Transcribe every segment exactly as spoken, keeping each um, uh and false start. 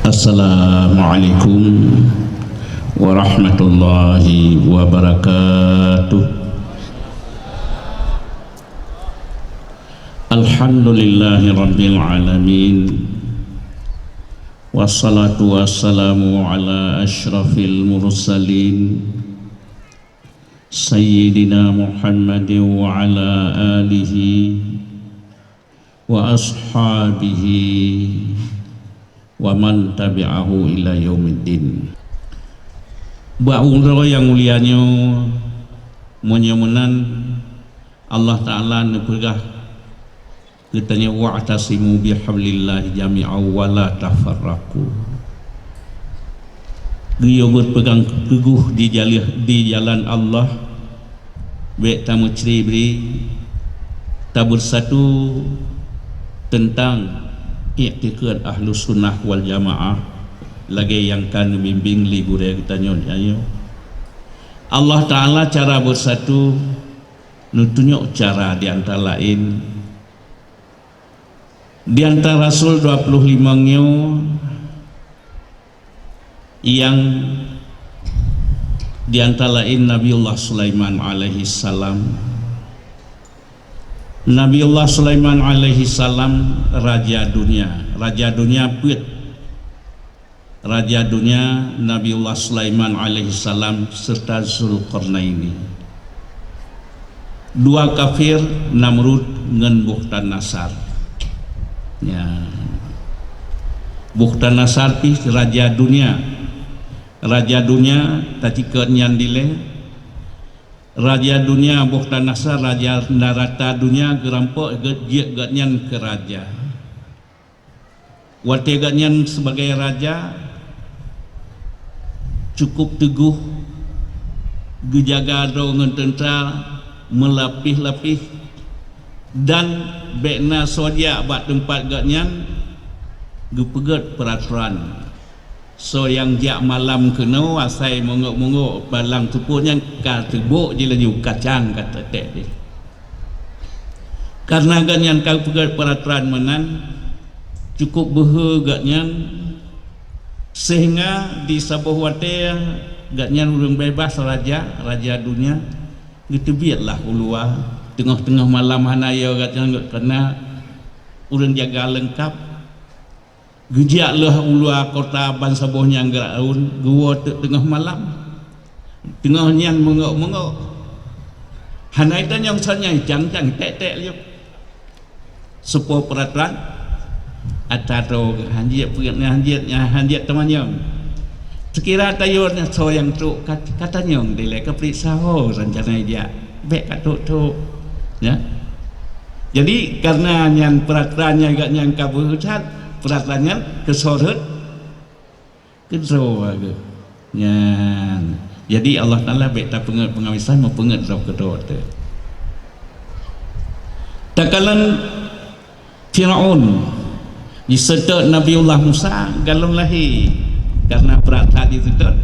Assalamualaikum warahmatullahi wabarakatuh. Alhamdulillahi rabbil alamin. Wassalatu wassalamu ala asyrafil mursalin, Sayyidina Muhammadin wa ala alihi wa ashabihi wa man tabi'ahu ila yaumiddin. Bak uroe nyang mulia nyoe, meunyoe meunan Allah Ta'ala neupeugah geutanyoe, "Wa'tasimu bihablillahi jami'an wa la tafarraqu." Geuyue beupeugang teugoh di jaleh-, di jalan Allah, bék tameucre-bre, tabeusatu teuntang iktikeuet Ahlus Sunnah wal Jamaah, lagée nyang ka neubimbéng lé gurée geutanyoe nyoe. Allah Ta'ala cara beusatu neutunyok cara di antara laén, di antara rasul dua puluh lima nyoe, nyang di antara laén Nabiullah Sulaiman alaihi salam. Nabiullah Sulaiman alaihi salam raja dunia. Raja dunia peuet. Raja dunia Nabiullah Sulaiman alaihi salam serta Zulkarnaini. Dua kafir, Namrud ngon Bukhtanasar. Ya. Bukhtanasar pih raja dunia. Raja dunia tacikot nyan dilée. Raja dunia Bukhtanasar, raja narata dunia geurampok, ge-, jeuet gobnyan keu raja. Watée gobnyan sibagai raja, cukup teugoh geujaga droe ngon teuntra meulapéh-lapéh, dan bék na soe jak bak teumpat gobnyan geupeugét peuratoran. Soe nyang jak malam keunoe asai mongok-mongok balang teupôt nyan ka teubôk jih laju kacang ka teutek jih. Kareuna gobnyan ka geupeugét peuratoran meunan, cukup beuhe gobnyan, sehingga di saboh watée gobnyan ureuëng beubaih raja, raja dunia, geuteubiet lah u luwa. Teungoh-teungoh malam hana yo gobnyan, kareuna ureuëng jaga leungkab. Geujak lheueh u luwa kota bansaboh nyang geuraun, geuwoe teuk teungoh malam. Teungoh nyan meungok-meungok. Hana itanyong soe nyan, cang-cang, tek-tek laju. Seupôt peuratoran, atra droe, hanjeuet peuet, hanjeuet, hanjeuet teumanyong. Seukira tayue nyan soe nyang trok, ka, ka tanyong dilée, ka peuriksa ho rencana jak. Bék ka trok-trok. Ya. Jadi, kareuna nyan peuratoran nyan gobnyan ka beuhe that, peuratoran nyan keusorot keudroe geuh. Nyan. Jadi, Allah Taala bék tapeungét peungawisan, meupeungét droe keudroe teuh. Takalon Firaun jiseutôt Nabiullah Musa galom lahé, kareuna brat that jiseutôt.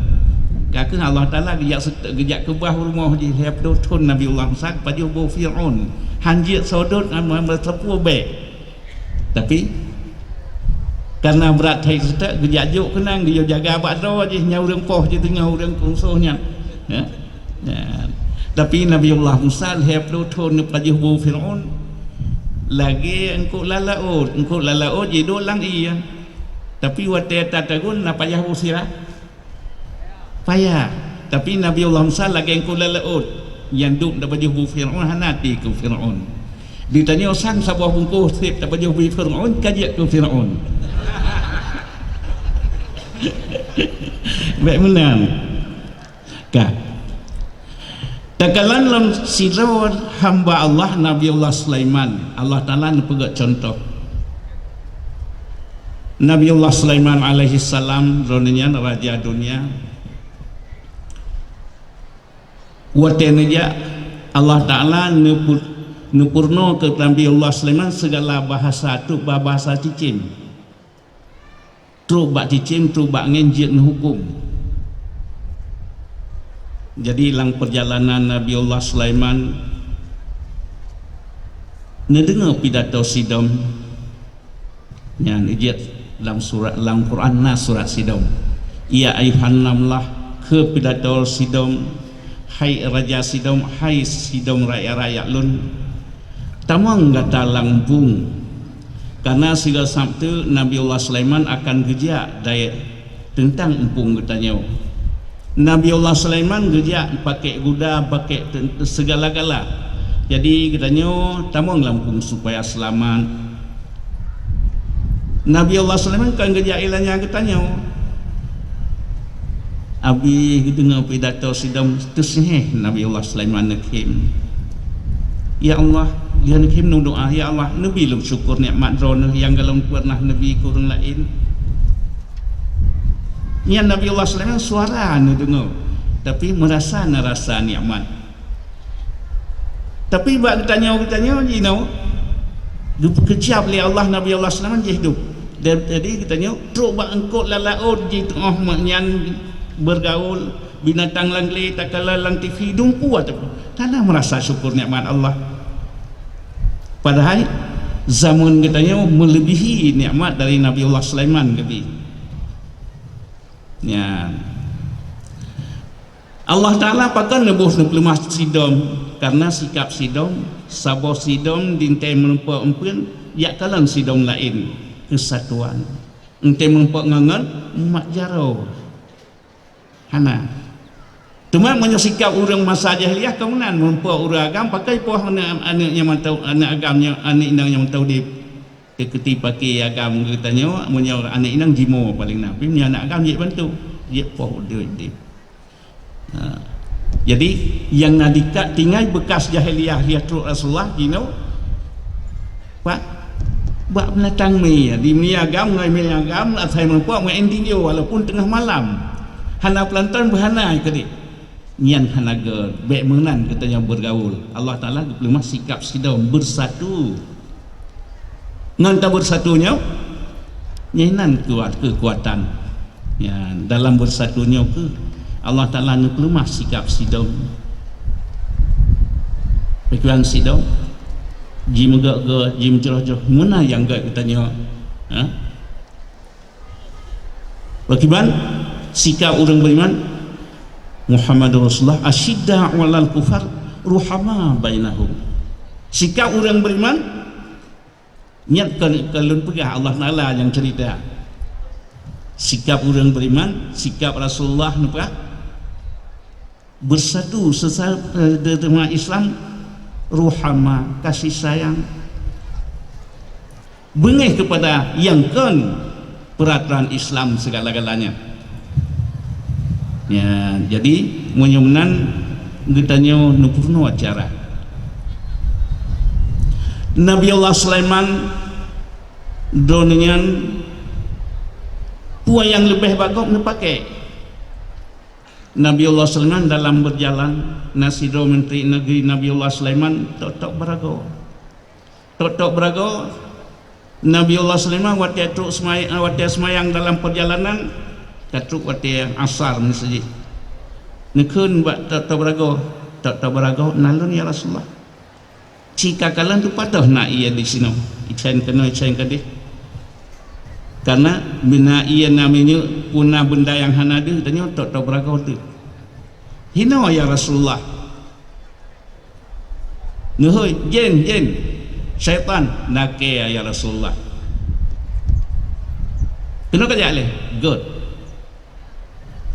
Ka kheueh Allah Taala geujak seutôt, geujak keubah u rumoh jih lhée ploh thon Nabiullah Musa, pajoh boh Firaun. Hanjeuet sodot, hana meusapeue bék. Tapi, kareuna brat that jiseutôt, geujak jok keunong, geuyue jaga bak droe jih, nyan ureuëng poh jih teungoh ureuëng kungsoh nyan. Ya? Nyan. Tapi Nabiullah Musa lhée ploh thon neupajoh boh Firaun, lagée eungkôt lam laôt, eungkôt lam laôt jiduek lam ié. Tapi watée tatagun na payah boh sira. Payah. Tapi Nabiullah Musa lagée eungkôt lam laôt, nyang duek neupajoh boh Firaun hana até keu Firaun. Ditanyoe sang saboh bungkôh seb tapajoh boh Firaun ka jeuet keu Firaun. Bék meunan. Ka. Takalon lom sidroe hamba Allah, Nabiullah Sulaiman, Allah Taala neupeugét cuntoh. Nabiullah Sulaiman alaihi salam, droeneuh nyan raja dunia. Watée neujak, Allah Taala neupu-, neupeurunoe keu Nabiullah Sulaiman sigala bahasa, trok bak bahasa cicém. Trok bak cicém, trok bak angén jeuet neuhuköm. Jadi, lam peurjalanan Nabiullah Sulaiman neudeungoe pidato sidom nyan, jeuet Lam surat, lam Quran na surat Sidom. "Ya ayuhan namlah," kheun pidato Sidom, "Hai raja Sidom, hai Sidom rakyat-rakyat lôn, tamong gata lam eumpung. Karena sigoe sabtu Nabiullah Sulaiman akan geujak dayat teuntang eumpung geutanyoe." Nabi Allah Sulaiman geujak pakèk guda, pakèk te-, segala-gala. Jadi geutanyoe tamong lam eumpung supaya seulamat. Nabi Allah Sulaiman kan geujak ilanya geutanyoe. Abi geudeungoe pidato Sidom, teuseuheh Nabi Allah Sulaiman neukhém. Ya Allah, ya neukhém neudoa, "Ya Allah, neubi lôn syukur nikmat Droeneuh nyang gohlom peureunah neubi keu ureuëng laén." Nyan Nabi Allah Sulaiman suara neudeungoe, tapi meurasa na rasa nikmat. Tapi bak geutanyoe-geutanyoe jinoe, geupeukeucab lé Allah Nabi Allah Sulaiman jih hidup. Dan jadi geutanyoe trok bak eungkot lam laôt jih teungoh nyan bergaul, binatang lam glé takala lam T V dumpu ateueh. Hana meurasa syukur nikmat Allah. Padahai zaman geutanyoe meulebihi nikmat dari Nabiullah Sulaiman geubi. Nyan. Allah Taala pakon neuboh neupeuleumah Sidom, karena sikap Sidom, saboh Sidom di ntée meurumpok eumpeuen, jak kalon Sidom laén, keusatuan. Ntée meurumpok ngon, ngon mak jaroe. Hana. Teuma meunyoe sikap ureuëng masa jahiliyah ka meunan, meurumpok ureuëng agam pakai poh aneuëk, aneuëk nyang mantong, aneuëk agam nyang, aneuëk inong nyang mantong udeb. Teukeudi pakai agam geutanyoe, meunyoe aneuëk inong jimoe paling na, tapi meunyoe aneuëk agam jeuet bantu, jeuet poh udeb-udeb. Ha. Jadi nyang na dikat tinggai beukas jahiliyah, jahiliyah trok Rasulullah jinoe, Pak, bak binatang mie, di mie agam ngon mie agam asai meurumpok meu'en tinjo walaupun teungoh malam. Hana peulantang beuhana keudeh. Nyan hana gét, bék meunan geutanyoe bergaul. Allah Taala geupeuleumah sikap Sidom beusatu. Ngon tabeusatu nyoe, nyan nan kuat keukuatan. Ya, dalam beusatu nyoe keuh Allah Taala neupeuleumah sikap Sidom. Pikiran Sidom, jimeugét-gét, jimeucroh-croh, meunan nyang gét geutanyoe. Ha? Pakiban sikap ureuëng beriman, Muhammadur Rasulullah, "Asyidda'u 'alal kufar, ruhama bainahum." Sikap ureuëng beriman, nyan kon, kon lôn peugah, Allah Taala nyang cerita. Sikap ureuëng beriman, sikap Rasulullah neupeugah, beusatu sesa-, eh, de-, de-, umat Islam, ruhama, kasih sayang, beungéh kepada nyang kon peraturan Islam segala-galanya. Ya, jadi meunyoe meunan geutanyoe neupeurunoe acara. Nabi Allah Sulaiman droeneuh nyan peue nyang leubeh bagoe neupaké. Nabiullah Sulaiman dalam berjalan, na sidroe menteri negeri Nabiullah Sulaiman tok-tok beuragoe. Tok-tok beuragoe, Nabiullah Sulaiman watée trok seumay-, watée seumayang dalam perjalanan, ka trok watée asar meuseujid. Neukheun bak tok-tok beuragoe, "Tok-tok beuragoe, na lôn ya Rasulullah." Ci ka kalon teupadoh na ié disinoe, icén keunoe, icén keudeh. Karena bina ié na minyeuk, puna beunda nyang hana deuh, tanyoe tok-tok beuragoe deuh. "Hinoe ya Rasulullah." "Neuhôi, jén, jén." "Syaitan." "Nakée ya Rasulullah." "Keunoe kajak lé?" "Gét."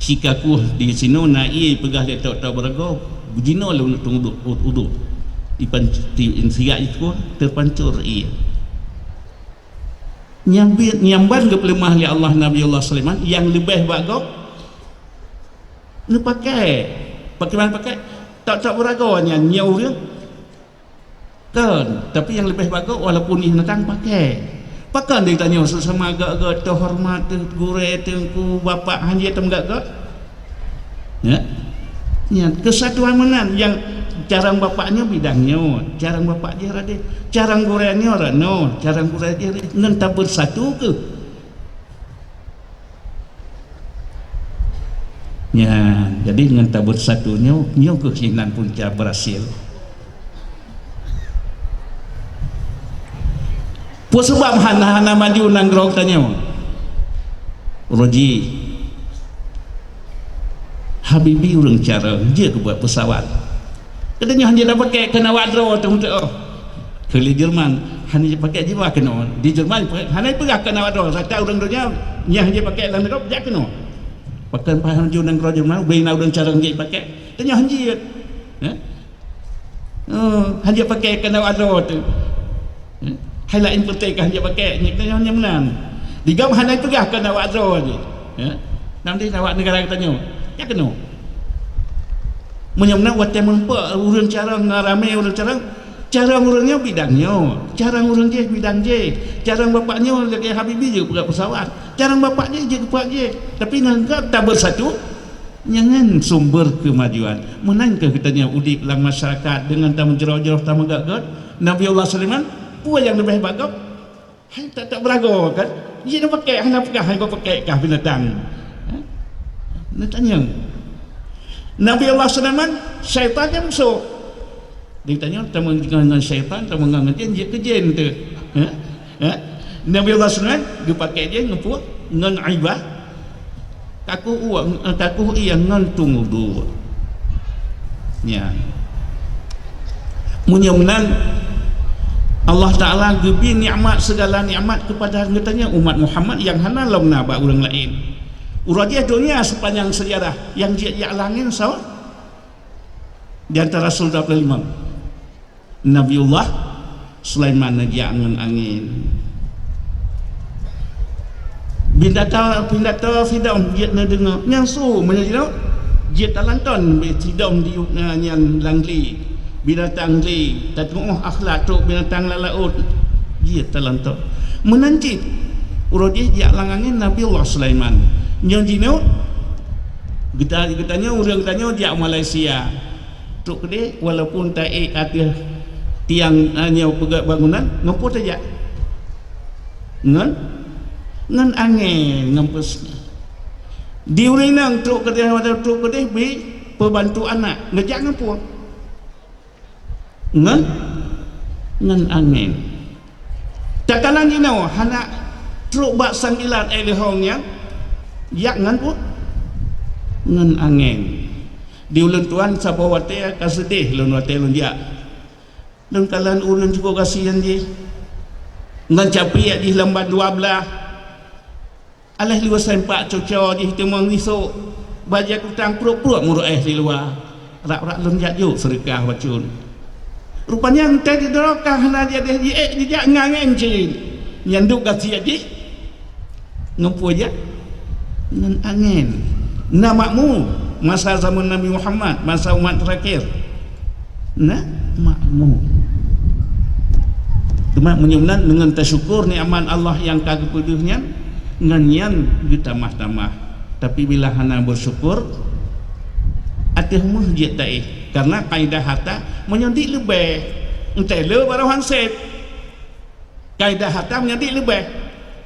Ci ka kueh disinoe na ié peugah lé tok-tok beuragoe, jinoe lé uneuk teungudok, udok. Ipan-, ti-, sigak jikueh, teupancor ié. Nyang bi-, nyang ban geupeuleumah lé Allah Nabiullah Sulaiman, nyang leubeh bak gob, neupaké. Pakriban paké? Tok-tok beuragoe nyan nyoe ureuëng. Kan, tapi nyang leubeh bagoe walaupun ié neutang paké. Pakon ditanyoe seusama gét-gét, teuhoreumat, teuh gurée, teungku, bapak, hanjeuet teumeugét-gét? Ya. Nyan, keusatuan meunan nyang carông bapak nyoe bidang nyoe, carông bapak jih radeh, carông gurée nyoe ranoe, carông gurée jih radeh, ngon tabeuet satu keuh. Nyan, jadi ngon tabeuet satu nyoe, nyoe keuh sinan punca beurhasil. Peue sabab hana, hana maju nanggroe tanyoe? Roji, Habibi ureuëng carông, jeuet keu buet peusawat. Geutanyoe hana jeuet pakék keu awak droe teuh. Keu lé Jerman, hana jeuet pakék jiba keunoe. Di Jerman, hana peugah keu awak droe. Rata ureuëng donya, nyang hana jeuet pakék lam Europe, jak keunoe. Pakon pahan ju nanggroe Jerman, ubé na ureuëng carông jeuet pakék. Tanyoe hana jeuet. Eh? Oh, hana jeuet pakék keu awak droe teuh. Eh? Hai laén peuté ka hana jeuet pakék, nyan tanyoe nyang meunan. Digam hana peugah keu awak droe jih. Eh? Nam di awak neugara geutanyoe. Jak keunoe. Meunyoe meunan watée meurumpok ureuëng carông, na ramé ureuëng carông, carông ureuëng nyoe bidang nyoe, carông ureuëng jih bidang jih, carông bapak nyoe lagée Habibi jeuet keu peusawat, carông bapak jih jeuet keu peusawat jih. Tapi ngon ka tabeusatu, nyan sumber keumajuan. Meunan keuh geutanyoe udeb lam masyarakat deungon tameujroh-jroh, tameugét-gét. Nabiullah Sulaiman, peue nyang leubeh bak gob? Hai, tak, tak beuragoe kan? Jih na pakék, hana peugah, hai, pakék kah binatang. Ha? Neutanyong. Nabi Allah Sulaiman, syaitan nyang musoh. Ditanyong, tamong ngon syaitan, tamong ngon jin, jeuet keu jin teuh. Ha? Ha? Nabi Allah Sulaiman, geupakék jih ngon peue? Ngon ibah. Kaku uang, eh, kaku iya ngon tung udu. Nya. Meunyoe meunan, Allah Taala geubri nikmat, segala nikmat kepada geutanyoe umat Muhammad nyang hana lom na bak ureuëng laén. Uroe jih donya sepanjang sejarah nyang jeuet jak lam angén soe? Di antara rasul dua puluh lima. Nabiullah Sulaiman neujak ngon angén. Binatang, binatang sidom jeuet neudeungoe, nyang su meunyoe jinoe jeuet talanton sidom di, eh, nyan lam glé. Binatang glé, tateu'oh akhlak trok binatang lam laôt, jeuet talanton. Meunan cit, uroe jih jak lam angén Nabiullah Sulaiman. Nyoe jinoe geuta-, geutanyoe, ureuëng geutanyoe jak Malaysia. Trok keudeh, walaupun taék ateueh tiang, eh, nyoe peugét bangunan, ngon peue tajak? Ngon, ngon angén, ngon pes-, di ureuëng inong trok keudeh, watée trok keudeh bri peubantu aneuk, neujak ngon peue? Ngon, ngon angén. Takalon jinoe hana trok bak sanggilan éh leuhong nyan, jak ngon peue? Ngon angén. Di ulôn tuan saboh watée ka seudeh lôn watée lôn jak. Lôn kalon ureuëng cukôp kasihan jih. Ngon capiek jih lam ban dua blaih. Aléh lôn sempak cuco jih teuma ngisok, bajée kutang pruet-pruet meuruéh di luwa. Rab-rab lôn jak jok seudeukah bacut. Rupanya entée di droe ka hana jadeh jiék jijak ngon angén cit. Nyan duek gasiet jih. Ngon peue jak? Ngon angén. Na makmu masa zaman Nabi Muhammad, masa umat terakhir. Na makmu. Teuma meunyoe meunan deungon tasyukur nikmat Allah nyang ka geupeudeuh nyan, ngon nyan geutamah-tamah. Tapi bila hana beusyukur, ateueh meuh jeuet taéh. Karena kaidah harta meunyoe dit leubeh, entée le baroe han sép. Kaidah harta meunyoe dit leubeh.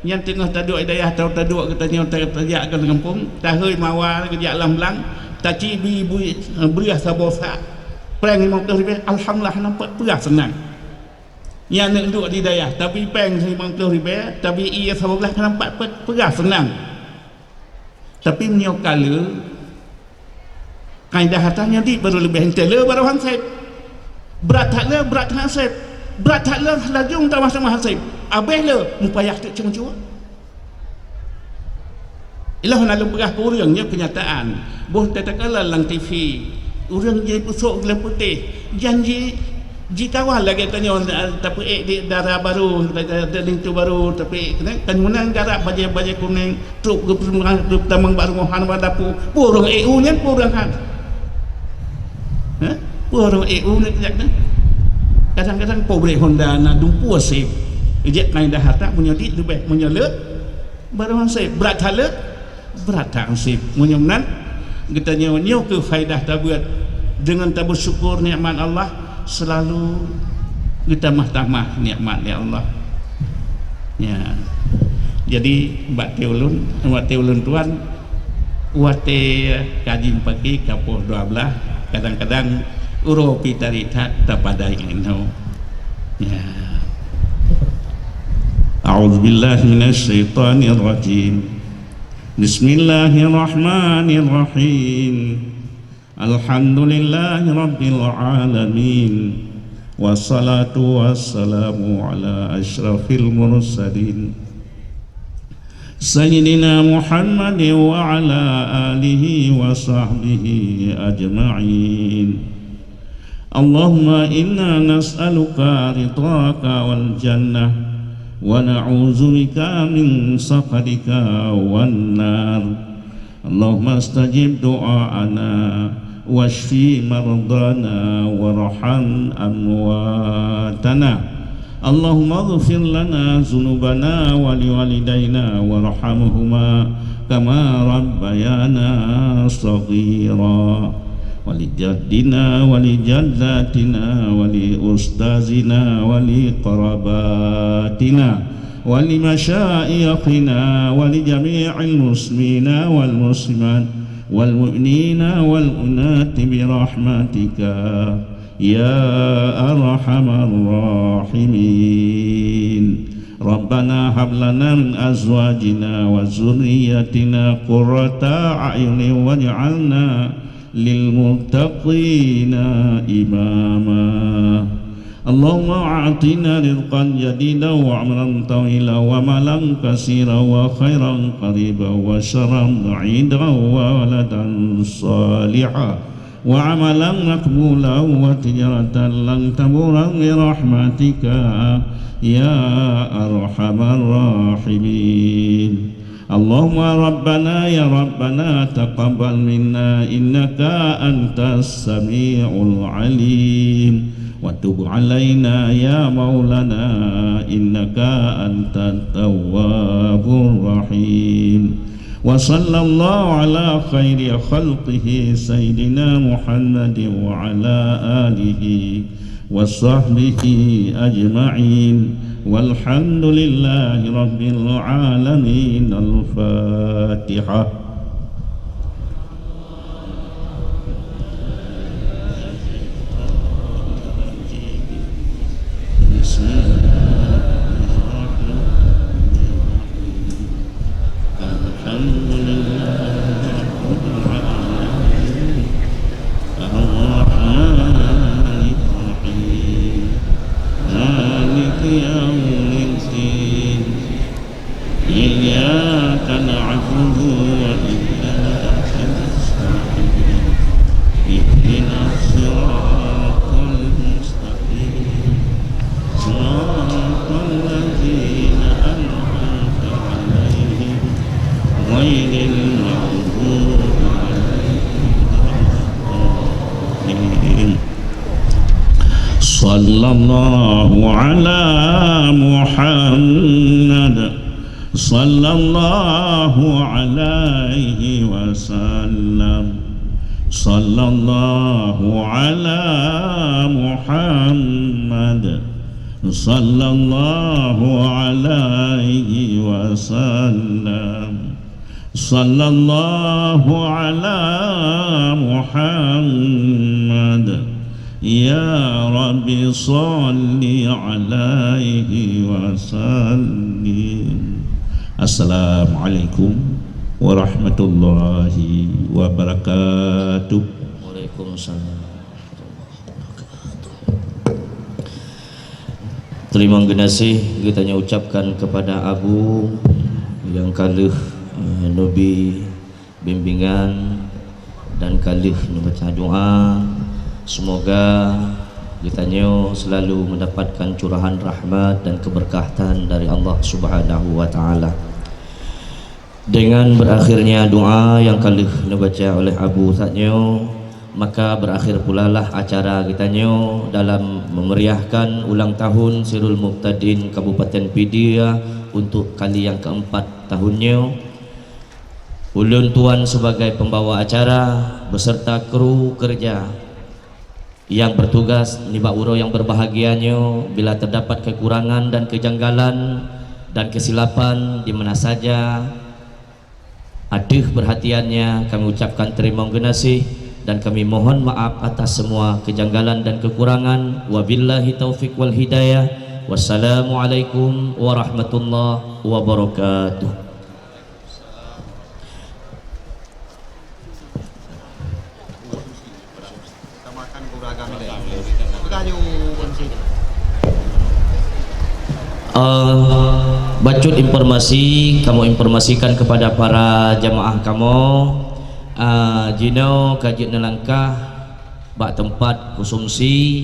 Nyan teungoh taduek di dayah, taduek geutanyoe ta-, tajak keu gampông, tahôi mawa geujak lam blang, taci bi-, bi-, breueh saboh sak. Péng limong ploh ribèe, alhamdulillah, nampak peugah seunang. Nyan aneuk duek di dayah, tabi péng limong ploh ribèe, tabi ié saboh blah, nampak pe-, peugah seunang. Tapi meunyoe ka le, kaidah harta nyan dit baru leubeh, entée le baru han sép. Brat that le, brat that sép. Brat that le, laju tamah-tamah han sép. Abéh le, mupayah teuk cang jua. Ilah na lôn peugah keu ureuëng, nyoe keunyataan. Boh teutakala lam T V. Ureuëng jipeusok gleh putéh. Janji jikawa lagée tanyoe, eh, tapeuék di dara barô, da-, da-, da-, linto barô, tapeuék keunan, kan meunan garap bajée-bajée kunéng, trok geupeureumeun, trok tamong bak rumoh hana bak dapu. Peue ureuëng ék u nyan, peue ureuëng han. Hah? Peue ureuëng ék u nyan jak nyan. Kadang-kadang poh brek honda na dumpeue sép. Ijak nai dah harta meunyoe dit leubeh, meunyoe le baru han sép. Brat that le, brat that han sép. Meunyoe meunan, geutanyoe nyoe keuh faedah tabeuet. Deungon tabeusyukur nikmat Allah, seulalu geutamah-tamah nikmat lé Allah. Ya. Jadi, bak watée ulôn, watée ulôn tuan, watée ka jimeupaké ka poh dua blaih, kadang-kadang uroe pi tarék that tapadai ngon inoe. Ya. A'udzubillahi minasyaitonirrajim. Bismillahirrahmanirrahim. Alhamdulillahirabbil alamin. Wassalatu wassalamu ala asyrafil mursalin, Sayyidina Muhammadin wa ala alihi wa sahbihi ajma'in. Allahumma inna nas'aluka ridhaka wal jannah, wa na'udzubika min sakhatika wan nar. Allahumma stajib du'aana, wasyfi mardana, warham amwatana. Allahumma ighfir lana dzunubana wa liwalidaina warhamhuma kama rabbayana shaghira. Wa li jaddina wa li jaddatina wa li ustazina wa li qarabatina wa li masyaikhina wa li jami'il muslimina wal muslimat wal mu'minina wal mu'minati bi rahmatika ya arhamar rahimin. Rabbana hab lana min azwajina wa dzurriyyatina qurrata a'yunin waj'alna lil muttaqina imama. Allahumma a'tina rizqan jadida wa umran tawila wa malan katsira wa khairan qariba wa syarran ba'ida wa waladan shaliha wa amalan maqbula wa tijaratan lan tabura bi rahmatika ya arhamar rahimin. Allahumma rabbana ya rabbana taqabbal minna innaka antas samiul alim wa tub alaina ya maulana innaka antat tawwabur rahim. Wa sallallahu ala khairi khalqihi sayyidina Muhammadin wa ala alihi wa sahbihi ajma'in. Walhamdulillahi rabbil alamin. Al-Fatihah. Bismillahirrahmanirrahim. Alhamdulillahirabbil alamin. Arrahmanirrahim. Maliki yaumiddin. Iyyaka na'budu wa iyyaka nasta'in. Ihdinas siratal mustaqim. Siratal ladzina an'amta 'alaihim ghairil maghdubi 'alaihim waladdallin. Sallallahu ala Muhammad. Sallallahu alaihi wasallam. Sallallahu ala Muhammad. Sallallahu alaihi wasallam. Sallallahu ala Muhammad. Ya Rabbi, salli alaihi wa sallim. Assalamualaikum warahmatullahi wabarakatuh. Waalaikumsalam. Teurimong geunaséh geutanyoe ucapkan keupada Abu nyang ka lheueh, eh, neubi bimbingan dan ka lheueh neubaca doa. Seumoga geutanyoe seulalu meundapatkan curahan rahmat dan keubeurkatan dari Allah Subhanahu wa Taala. Dengan berakhirnya doa nyang ka lheueh neubaca oleh Abu saat nyoe, maka berakhir pulalah acara geutanyoe dalam memeriahkan ulang tahun Sirul Mubtadin Kabupaten Pidie untuk kali yang keempat tahun nyoe. Ulôn tuan sebagai pembawa acara beserta kru kerja yang bertugas nibak uroe nyang berbahagia nyoe, bila terdapat kekurangan dan kejanggalan dan kesilapan di mana saja, ateueh perhatiannya kami ucapkan teurimong geunaséh dan kami mohon maaf atas semua kejanggalan dan kekurangan. Wabillahi taufiq wal hidayah. Wassalamualaikum warahmatullahi wabarakatuh. Eh, bacut informasi kamoe informasikan kepada para jamaah kamoe, eh, jinoe ka jeuet neulangkah bak teumpat konsumsi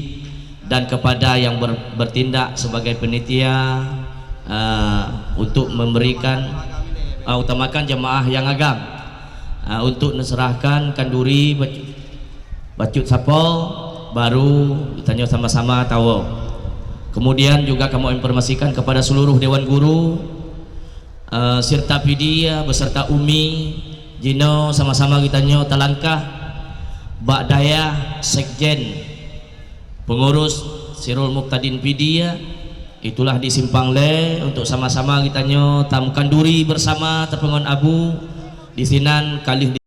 dan kepada yang ber-, bertindak sebagai penitia, eh, untuk memberikan, eh, utamakan jamaah yang agam, eh, untuk neuseurahkan kanduri bacut, bacut sapo baru geutanyoe sama-sama tawoe. Kemudian juga kamoe informasikan kepada seluruh dewan guru, eh, serta P D I beserta umi, jinoe sama-sama geutanyoe talangkah bak dayah sekjen pengurus Sirul Muqtadin P D I, itulah di Simpang Le, untuk sama-sama geutanyoe tameukanduri bersama teupeungon abu di sinan ka lheueh